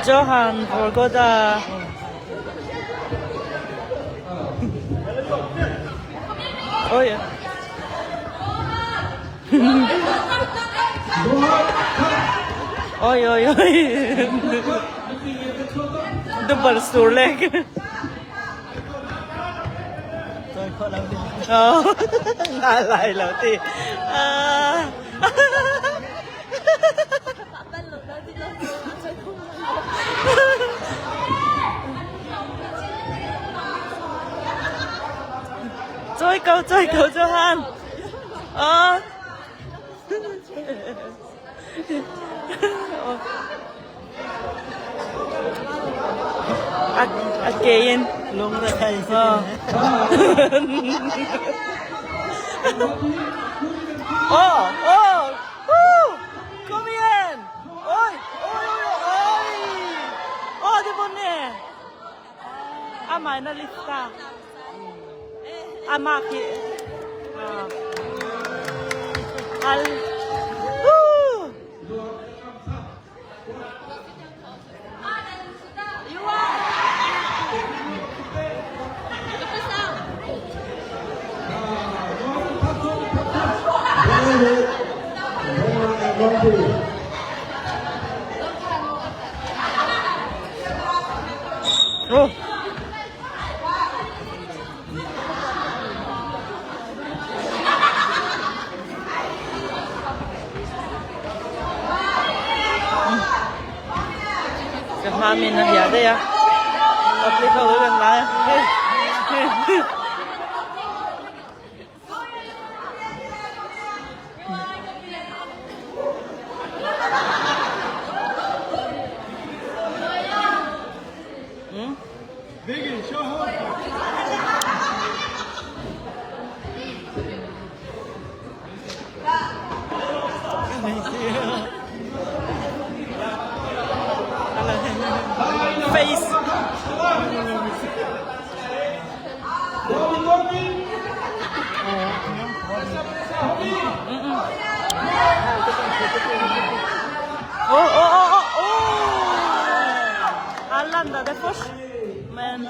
Johan Vorgoda. Oi. Oi oi oi. Double sur lek. Nga lai lo ti. Choi ko choi ko Johan. Ờ. A a ke in. Lung ra thai. Oh, oh. Woo! Kom igen! Oj, oj, oj, oj! Åh, det var ner! Amah in a lift ta. Amah khi. Al. Woo! Oh. Ka hma min a hiah daih a, public ho hi kan lai a hei. Face. Oh, oh, oh, oh, oh! Han landade först, men...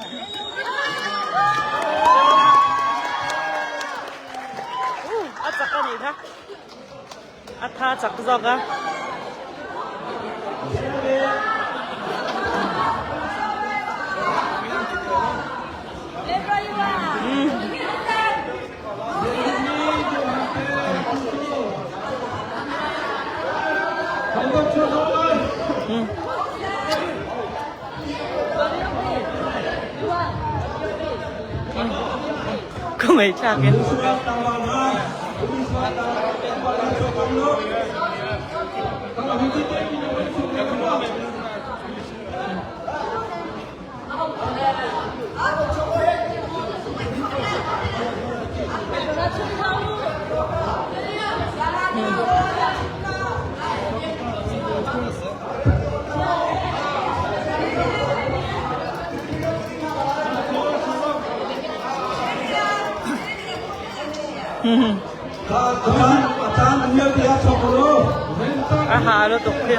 Uh, a chak a nih kha. A tha chak zawk a. Ka ngaihthlak in. A ha lutuk khi.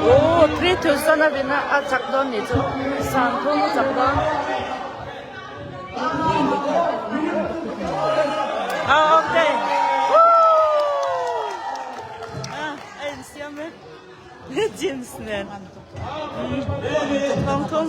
Oh, 3000 a vin a, a chak dawn nih chu sangthum a chak dawn. Ah, okay. Woo! Ah, a insiam e. Jeans nen. Thawng thum.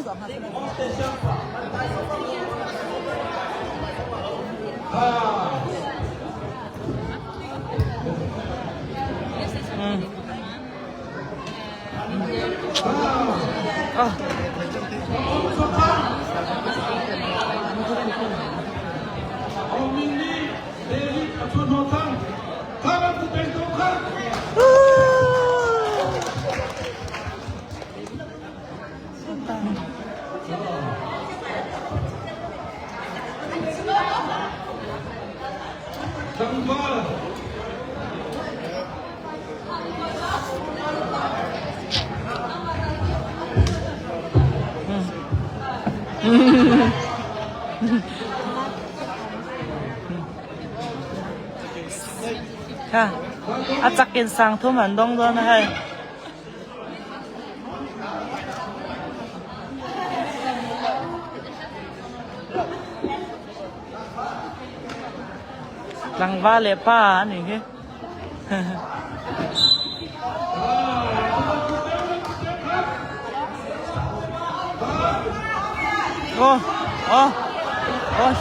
Kha a chakin sang thum an dawng dawn a hei. Tlangval leh pa a nih hi. Aw aw aw.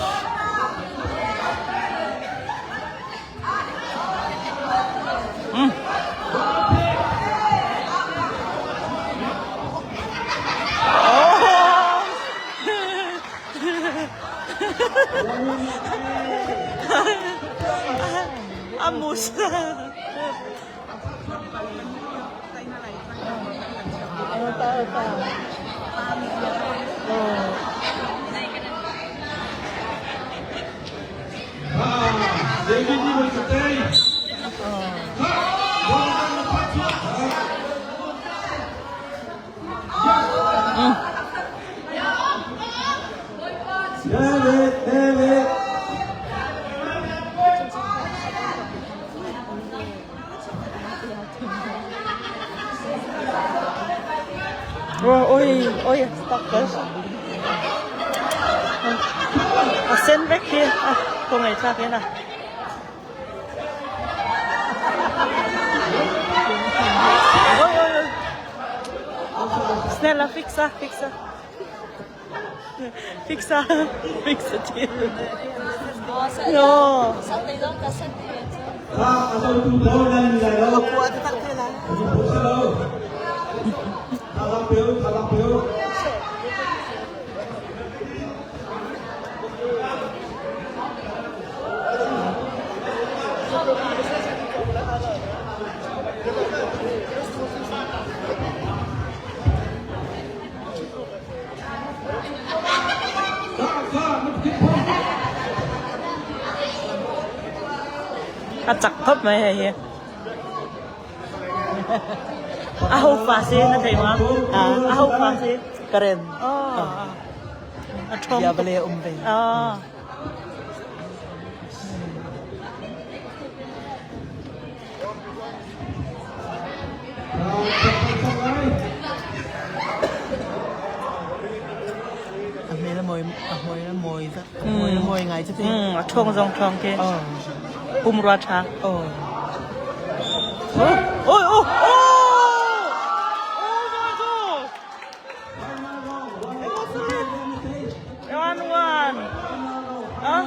A mus. Ôi ôi stakkars. A sen vek hi a kawngei thlak hian a. Oi oi oi. Snälla fixa, fixa. Fixa, fixa till. No. A chak khawp mai hei hi. A ho fa si na thei ma? A ho fa si. Karen. Oh. A thong. Bia bale um ve. Oh. A hmel a mawi a hmui a mawi zat a hmui a mawi ngai chu ti. A thong zong thong khi. Pumrua tha. Oh. Oh, oh, oh, oh! Oh my god! 1-1. Ah?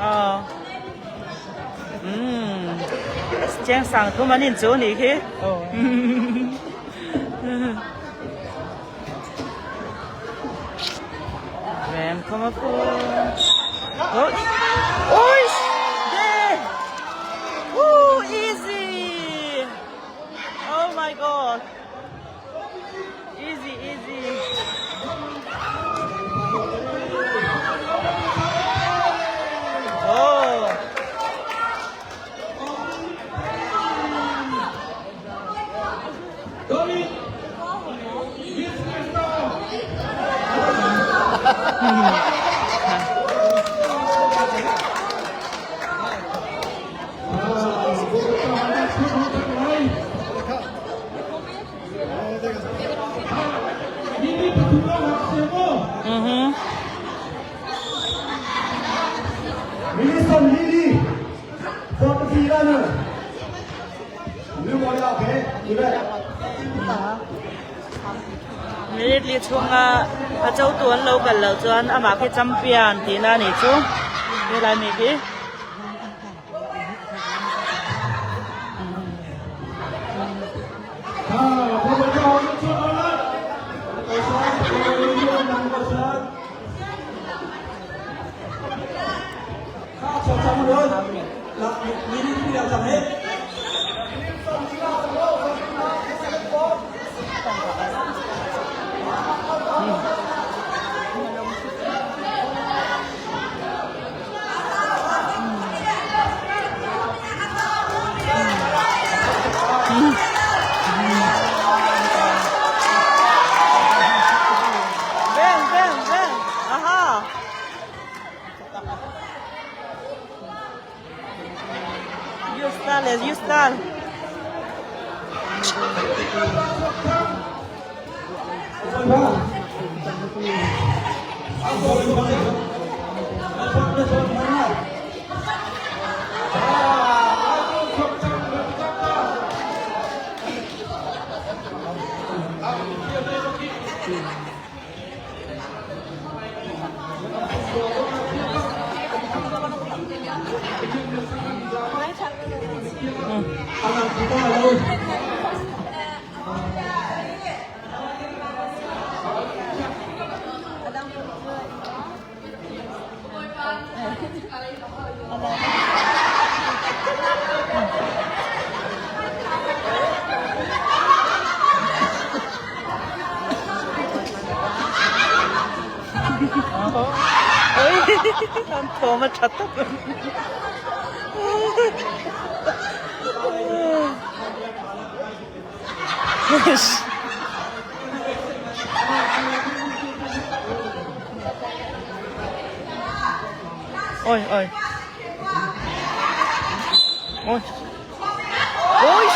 Ah. Chiang sang thum an in chu nih khi. Oh. Rem come up. Oh. Oi! There! Woo, easy! Oh my god. Easy, easy. Oh. Mhm. Minute li chhunga a cho tu an lo kal loh chuan amah khi champion tihna a nih chu helai mi khi. Veng veng veng aha. You style you style. An thawm a tha tak a Ôi ôi. Ôi. Ôi.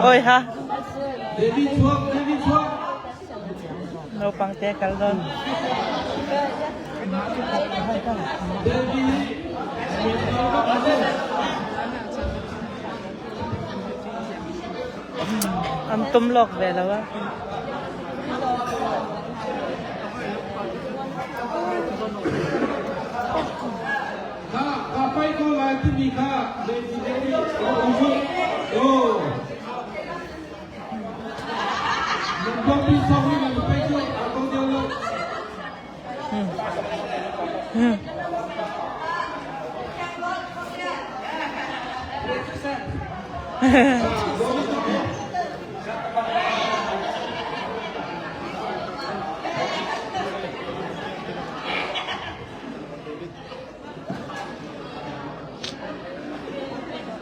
Oi ha. Naupang te kal dawn. An tum lawk ve lo a.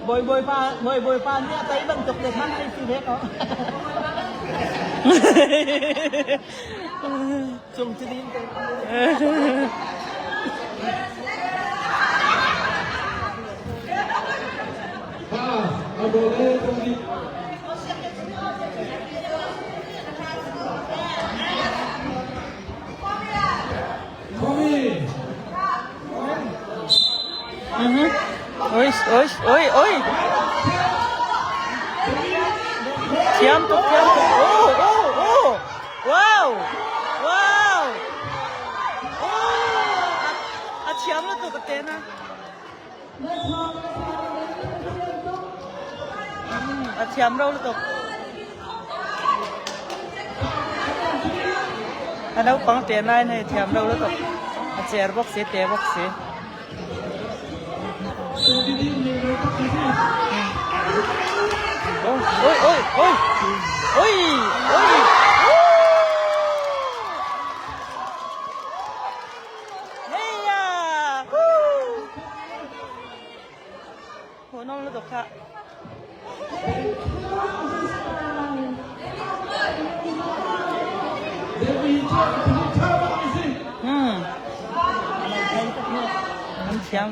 Bawipa Bawipa nih a tei bantuk te khan hei si ve ko. Cung cu din te. Oi oi oi Thiam tuk thiam tuk oh oh oh wow wow oh a thiam lutuk a te na. A thiam ro lutuk. A naupang te nain hei thiam ro lutuk. A cher bawk si te bawk si. Oi oi oi oi oi Heia! Woo! Hmuhnawm lutuk kha. Hmm. An thiam.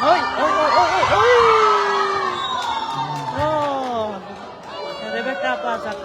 Oi oi oi oi oi oi Oh Rebecca pa chak.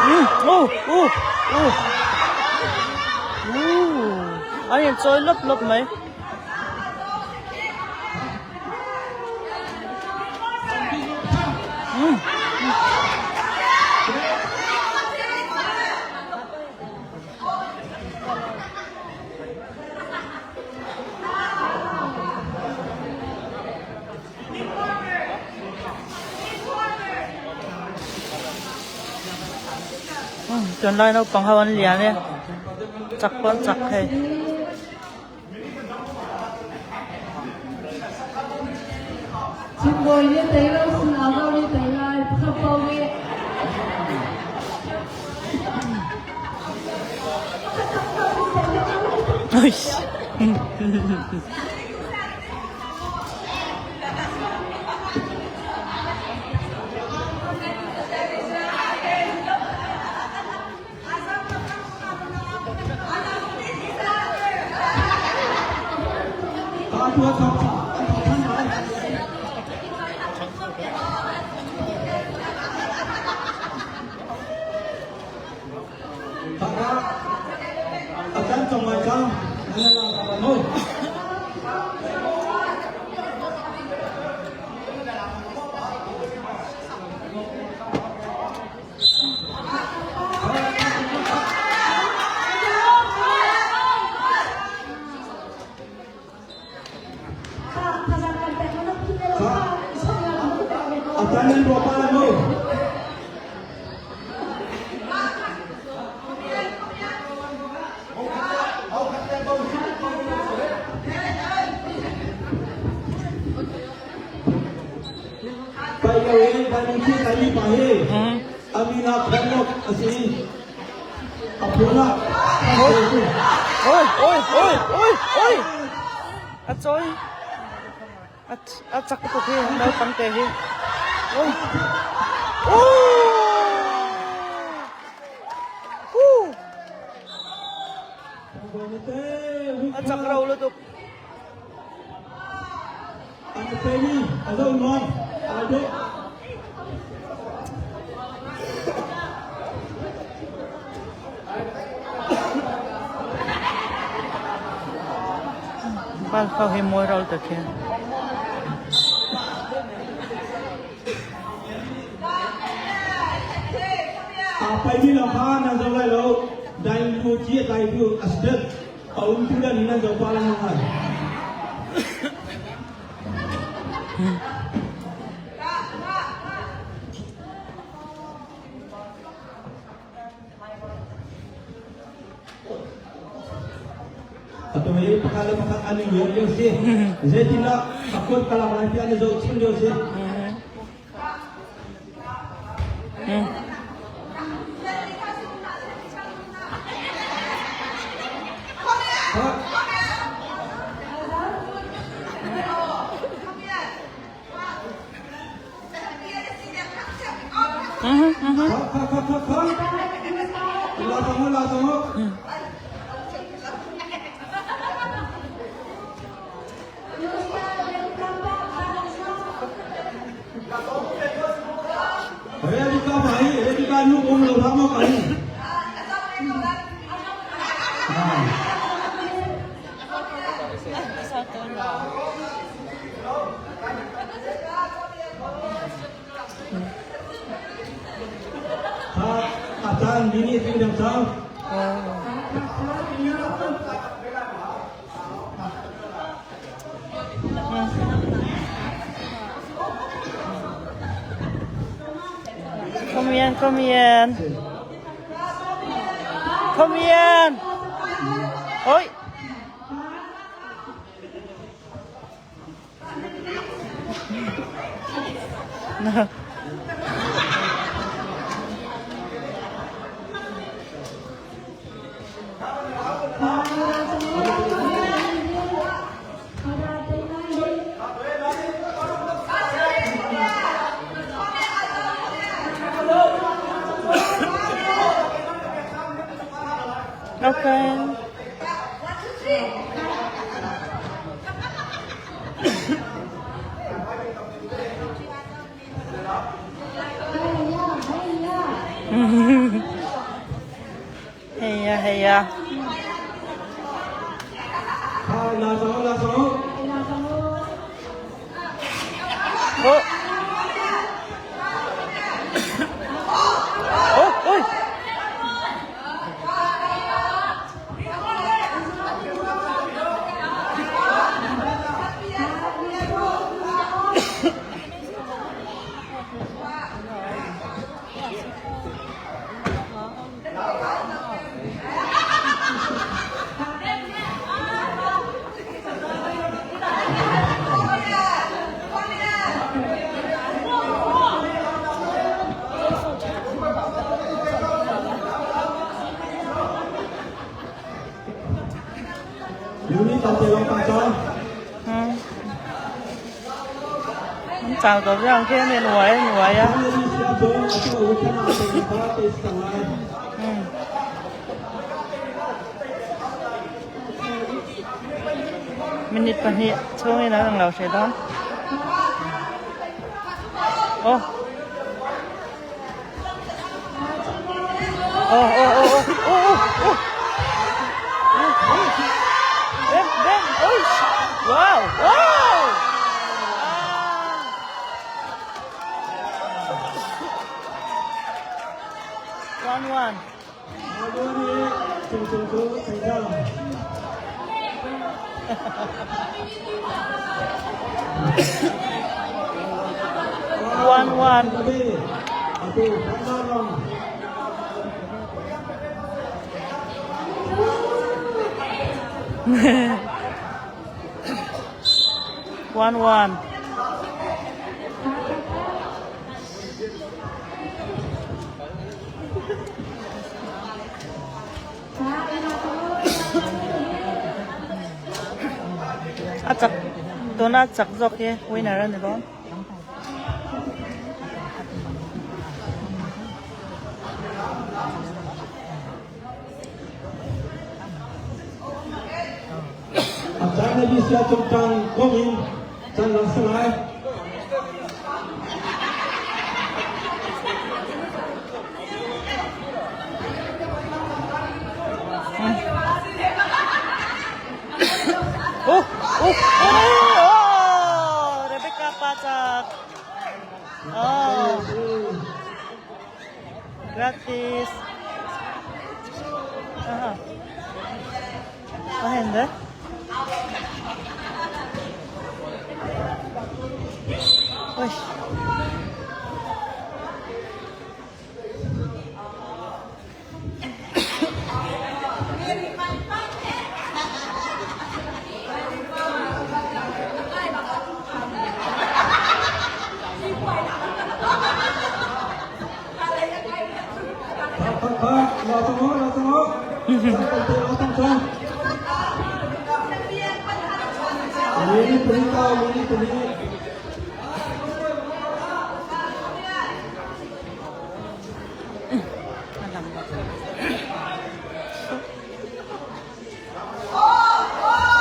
Uh uh uh uh an in chawi lawp lawp mai. Tunlai naupang ho an lian e chak pawh an chak hei. Ôi ôi ôi ôi ôi a chawi a chak tuk hi naupang te hi ôi a chak ro lutuk. Bal kho hi mawi ro tak hian. Atu hi pakhat le pakhat an i ngiar lio si. Zeitindah a kut ka lak lai ti an i zohchun lio si. Kom igen, kom igen. Kom igen! Oj! Okay. Hei a. Oh. Oh, oi. Chào cậu rằng khi mình nuôi nuôi á. Minute pahnih chhungin an ang lo hreh dawn. Oh. Oh, oh, oh, oh, oh, oh, oh. Bem, bem, oh, wow, wow. Ah. One, one. One, one. One, one. A chak tuna chak zawk hi winner a ni dawn. Oh, oh, oh, oh, Rebecca pa chak. Oh. Gratis. Aha. Vad hände? Oj.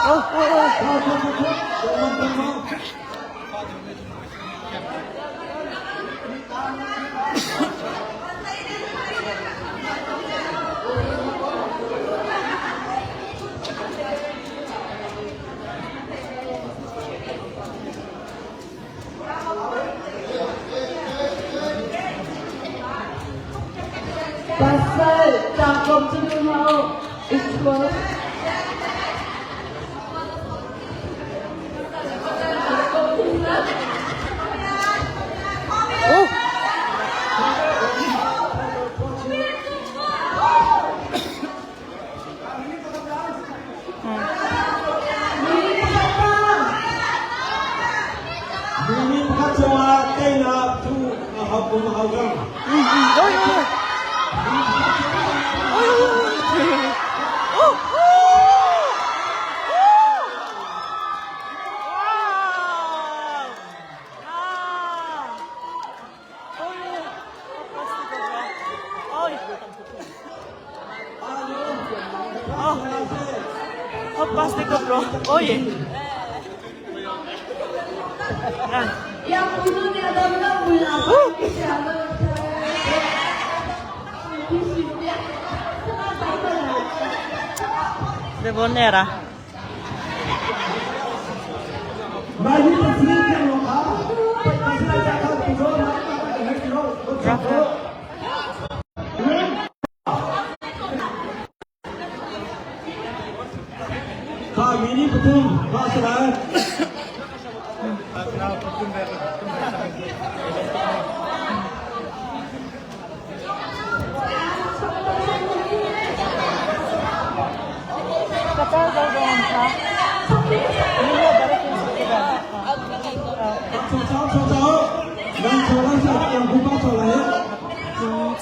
Oh, oh, oh. Pasal tlangkawm cu nu hlah u, i chuak. Oh. Ôi ôi. Ôi ôi. Oh, oh. Oh. Wow. Ah. Ôi. Ôi. Oh. Hoppas det går bra. Oj. Ja. Det var nära.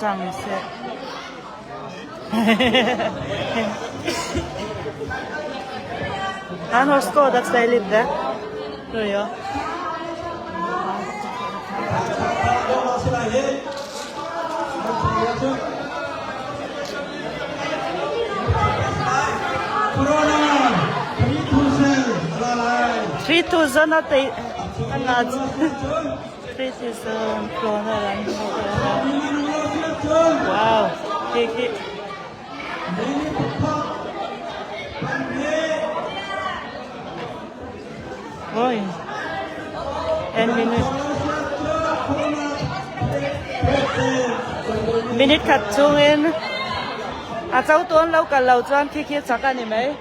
Chang se. Han har skadat sig lite, tror jag. 3000 a te anga 3000 kroner an Wow. Khi khi. Oi. En minute. Minute khat chungin a cho tuan lo kal lo chuan khi khi chak a ni mai.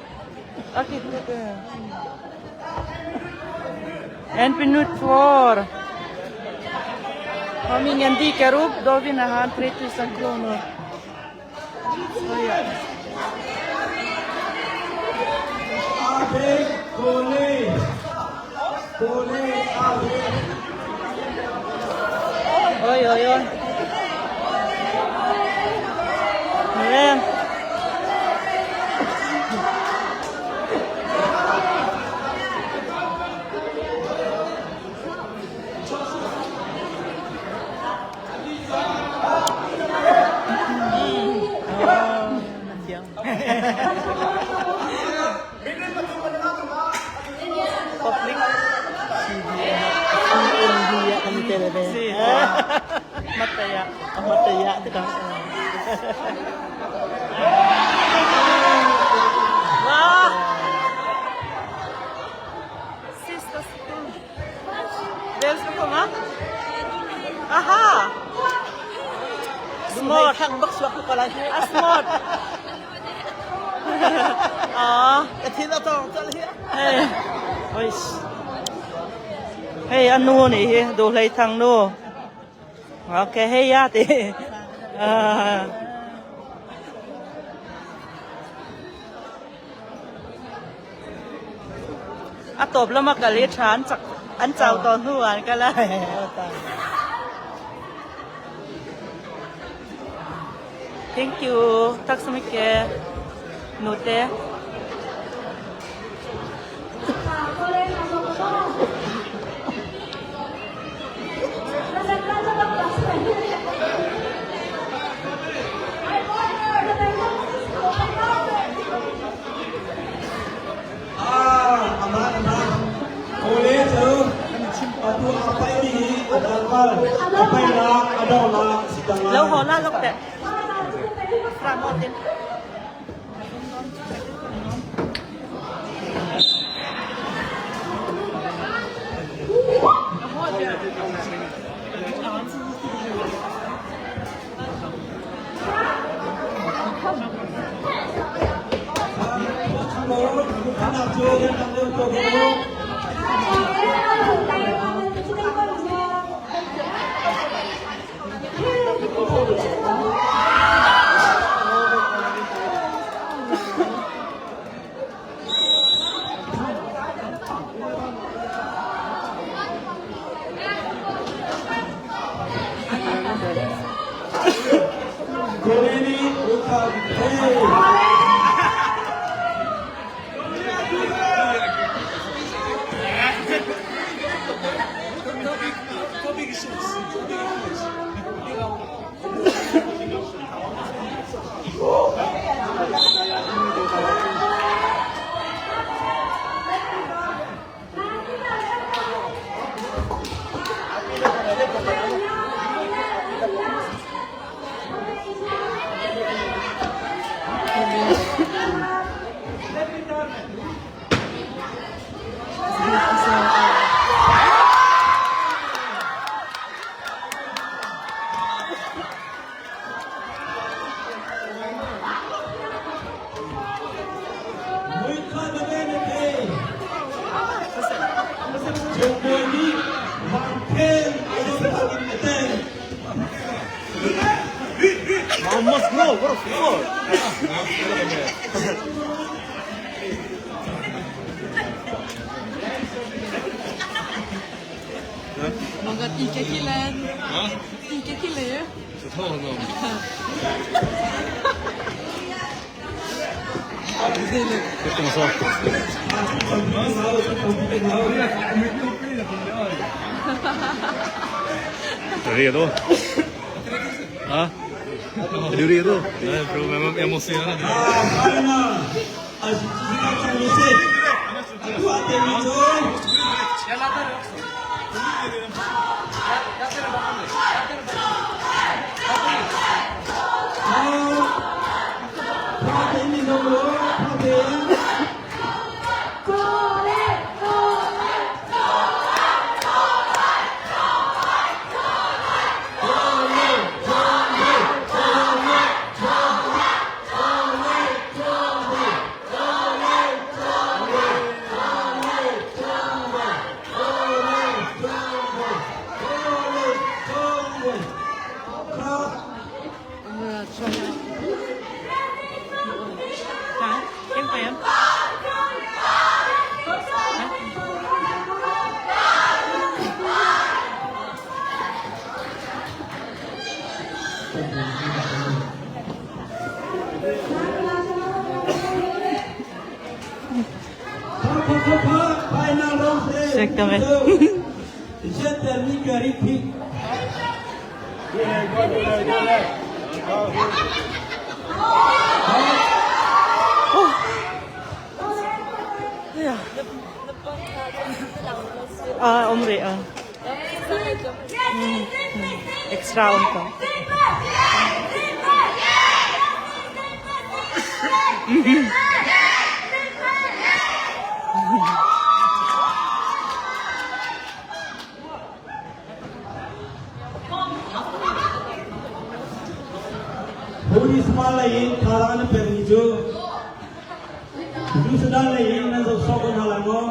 A khi En minute kvar. Om ingen dyker upp då vinner han 3000 kronor. Oj, oj, oj. Men. Public. Si. Mataya. Mataya ที่กัน Va? Sista sekund. Vem ska komma? Aha! Smart. ข้างบักสวักอะไร Ah, smart. Ja. อาทิตย์ละตองจะเฮีย Hei. Oi. Hei, anu ni hi, du hlei thang nu. Ok, hei ya ti. Ah. A tawp lama kal hi tha an chak an chau tawh hnuah an kal a. Thank you. Tack så mycket. Nute. Lo haw la lawk teh. Framåt in. Chhungkawi nih vangkhel idol tak in a tel. Almost goal, what a goal! Många ICA-killen. ICA-kille ju. Så ta honom. Är du redo? Ja? Är du redo? Nej bro, men jag måste göra det. Final a si cang ni si. Atu a tei mi cu Khua tei mi zong law khua tei in. Hả? Em khỏe không? Ursäkta mig. Jättemycket riktigt. Ja. Ah, omri, ah. Extra om to. Police pa lei in thara na pek mi cu Sudan lei in nan zoh sawk ko hna lai maw?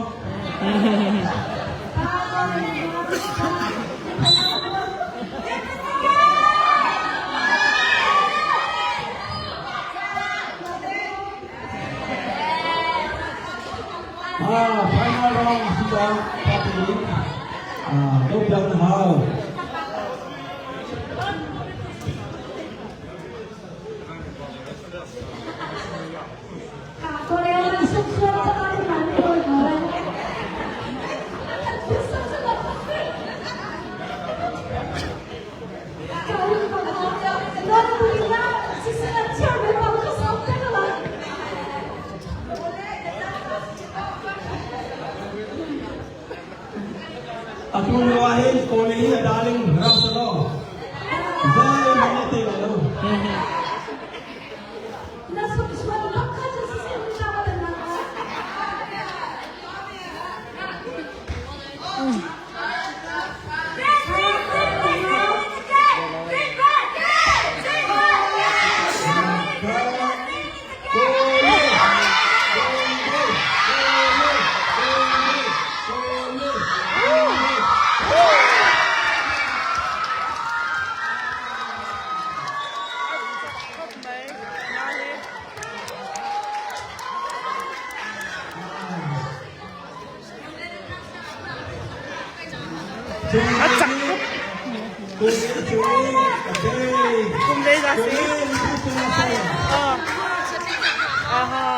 Ah, final round si cang party in ah, do piak na hau. Atu lio ah hin Kawl hi a darling ram sa lo. Zeihmanh a te lai lo. A cak tuk. Kum zei dah si? Ah. Aha.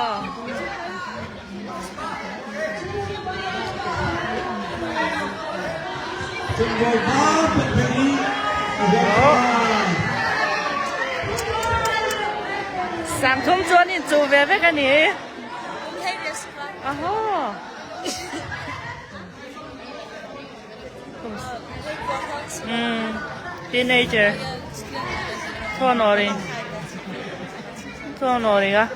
Sang thum chuan in chu ve vek ani. Aha. Teenager. Tonåring. Tonåringar.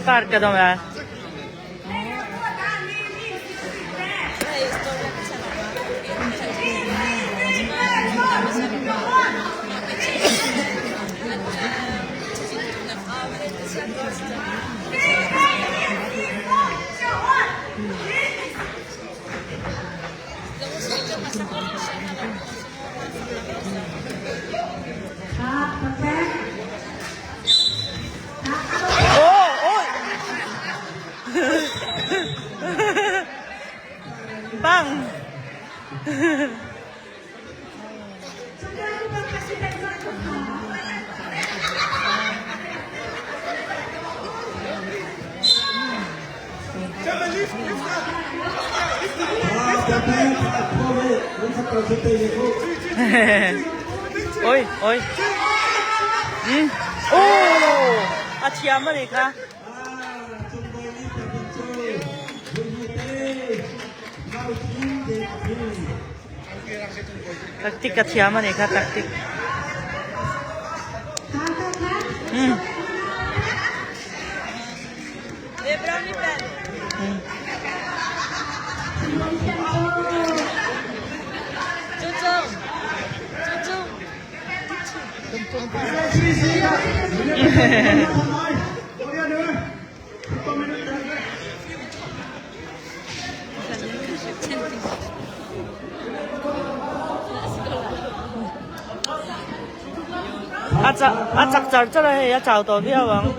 Starka de är. Oi oi. Hmm. Oh! A thiam a nih kha. Tactic a thiam a nih kha tactic. Hmm. A chak char char a hei a chau tawh viau ang.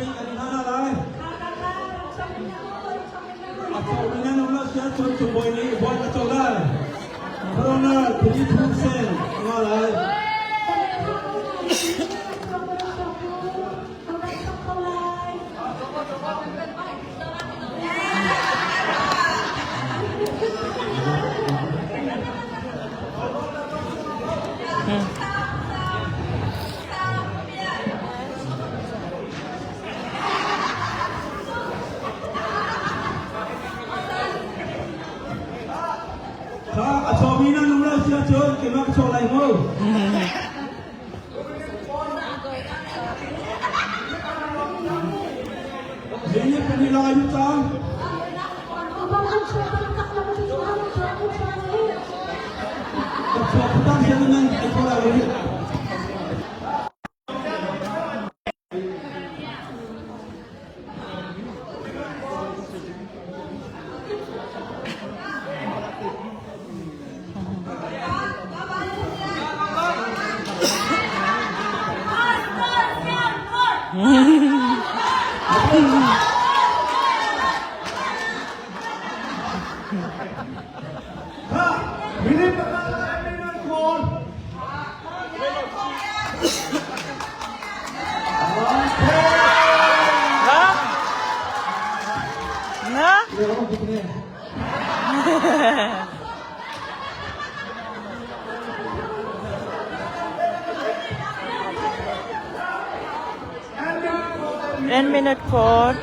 Na? En minute for.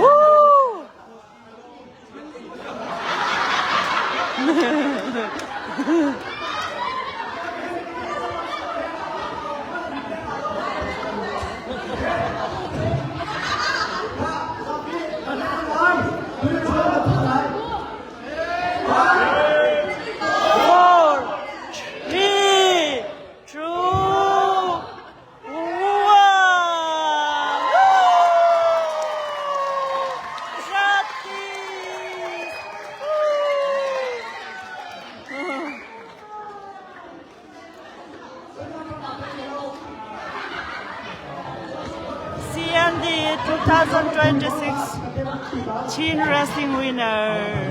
Woo! Four, three, two, one. Justice! CND 2026 Chin Wrestling winner.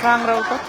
Sang rau tak.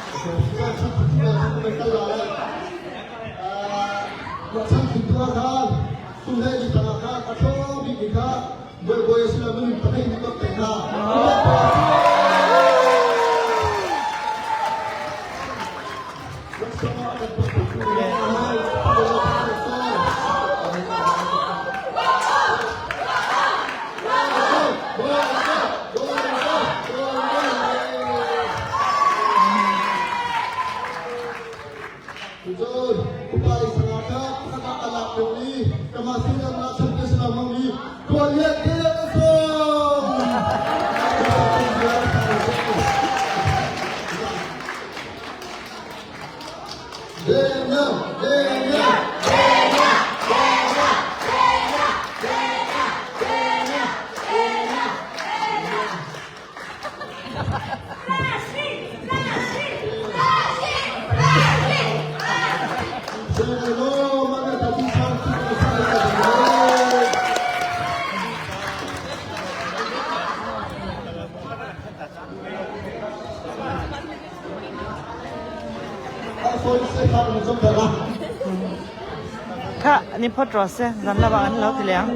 Kha ni phawt rawh se zan lamah an lo ti leh ang.